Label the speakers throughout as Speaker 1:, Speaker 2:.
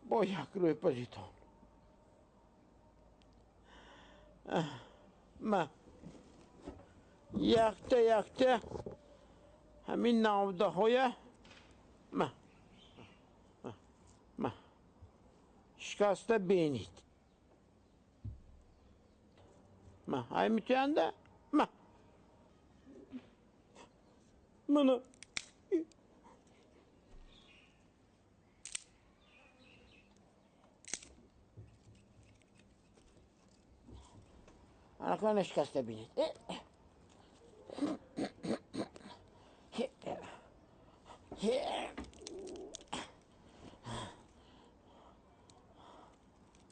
Speaker 1: Бо як рӯй пазитон. Ма якта якта ҳамин навдаҳоя ма ма шикаста бинед. Ма ай митоянда ма мана анакона шикаста бинед.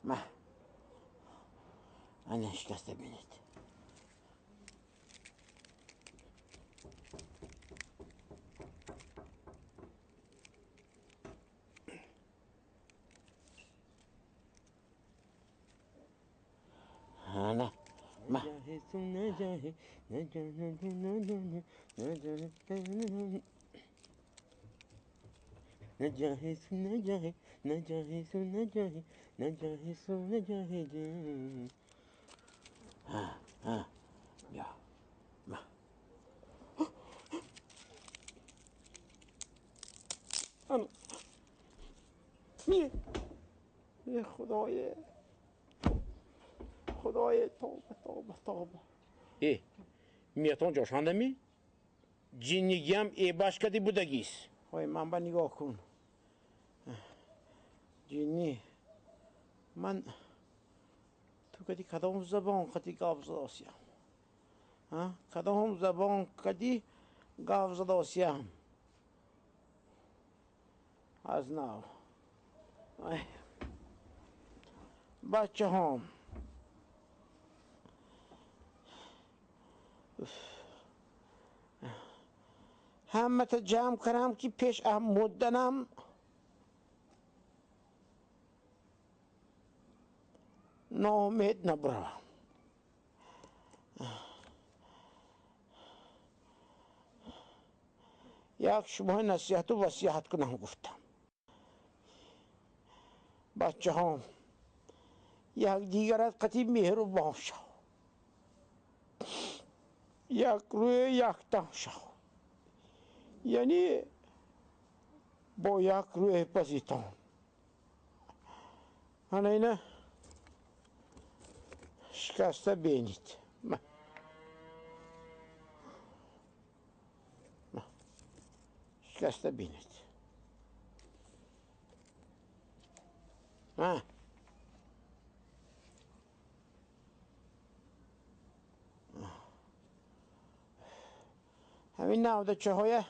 Speaker 1: Ма ана шикаста бинед. Ана ма
Speaker 2: न जाहे न जाहे न जाहे न जाहे न जाहे सो न जाहे जान।
Speaker 1: ها بیا ما انا خدای خدای توبه توبه توبه.
Speaker 3: Э, миятон ҷошандами? Ҷиннигиам эбаш кади будагис.
Speaker 1: Ой, ман ба нигоҳ кун. Ҷинни, ман ту кади кадом забон қади гап задосиям? Кадом забон кади гап задосиям? Аз нав. Бачаҳом. Ҳамата ҷамъ кардам ки пеш аз мурданам ноумед набаравам. Як шумои насиҳату васиҳат кунам гуфтам. Бачаҳом, якдигарат қатъи меҳрубон шав, як рӯе яктан шав, яъне бо як рӯе пазитон. Ана ина шикаста бинед. Шикаста бинед. Ҳамин навдачаҳоя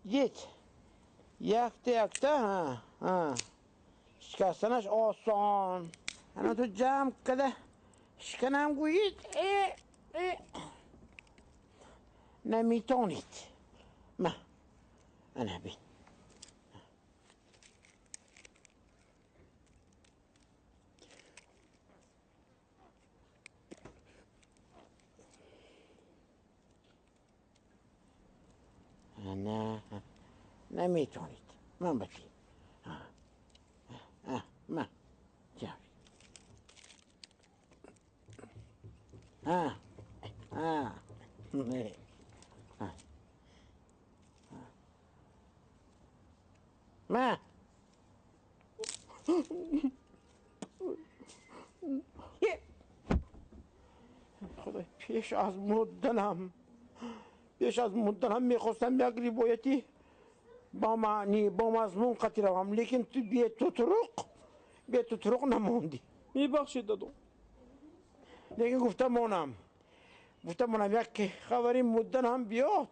Speaker 1: дид, якта якта шикастанаш осон. Ана ту ҷамъ када шиканам гӯед, наметонед. Ма ана бин. نه نمیتونید. من بتی من جاوی ها ها ما خدای پیش از مردنم میخواستم یک روایتی با معنی با مضمون قطعی روم، لیکن تو بی تو طرق نماندی.
Speaker 2: میبخشید دادم.
Speaker 1: لیکن گفتم مانم یک خبری مدن هم بیاد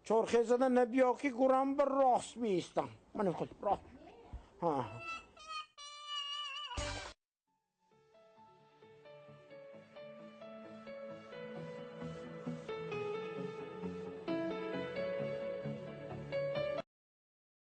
Speaker 1: چرخه زدن نبیا که گورم به راست میایستم. من خود راست. ها